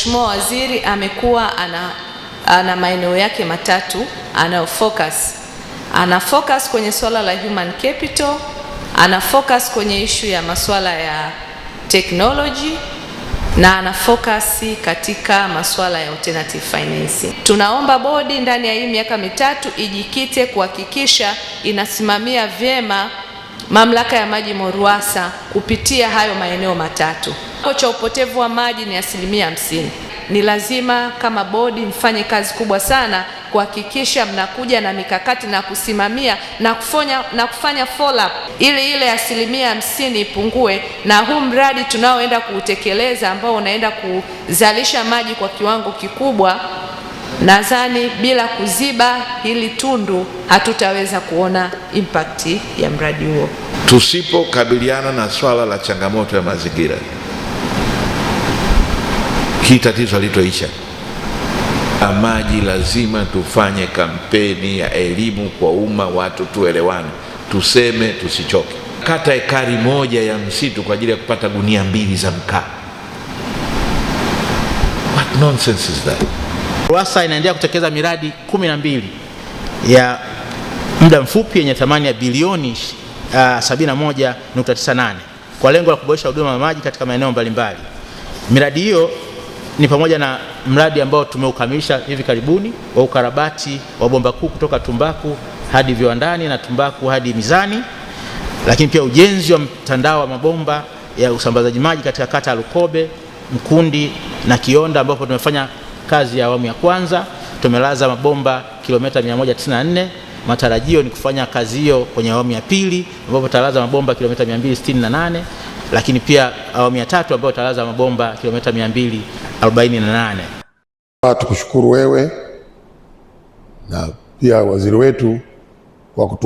Mheshimiwa Waziri amekuwa ana maeneo yake matatu anayo focus. Ana focus kwenye swala la human capital, ana focus kwenye issue ya masuala ya technology na ana focus katika masuala ya alternative financing. Tunaomba bodi ndani ya hii miaka 3 ijikite kuhakikisha inasimamia vyema mamlaka ya maji MORUWASA kupitia hayo maeneo matatu. Cha upotevu wa maji ni 50%. Ni lazima kama bodi mfanye kazi kubwa sana kuhakikisha mnakuja na mikakati na kusimamia na kufanya follow up ili ile 50% ipungue, na huu mradi tunaoenda kuutekeleza ambao unaenda kuzalisha maji kwa kiwango kikubwa, nadhani bila kuziba hili tundu hatutaweza kuona impact ya mradi huo. Tusipokabiliana na swala la changamoto ya mazingira, hii tatizo halitoisha. Maji lazima tufanye kampeni ya elimu kwa umma, watu tuelewane, tuseme, tusichoke. Kata ekari 1 ya msitu kwa ajili ya kupata gunia 2 za mkaa. What nonsense is that? RUWASA inaendelea kutekeleza miradi 12 ya muda mfupi yenye thamani ya bilioni 71.98 kwa lengo la kuboresha huduma ya maji katika maeneo mbalimbali. Miradi hiyo ni pamoja na mradi ambao tumeukamilisha hivi karibuni wa ukarabati wa bomba kuu kutoka Tumbaku hadi viwandani na Tumbaku hadi Mizani, lakini pia ujenzi wa mtandao wa mabomba ya usambazaji maji katika kata ya Lukobe, Mkundi na Kionda, ambapo tumefanya kazi ya awamu ya kwanza. Tumelaza mabomba kilomita 194. Matarajio ni kufanya kazi hiyo kwenye awamu ya pili ambapo tutalaza mabomba kilomita 268, lakini pia awamu ya tatu ambapo tutalaza mabomba kilomita 248. Tukushukuru wewe na pia waziri wetu kwa kutu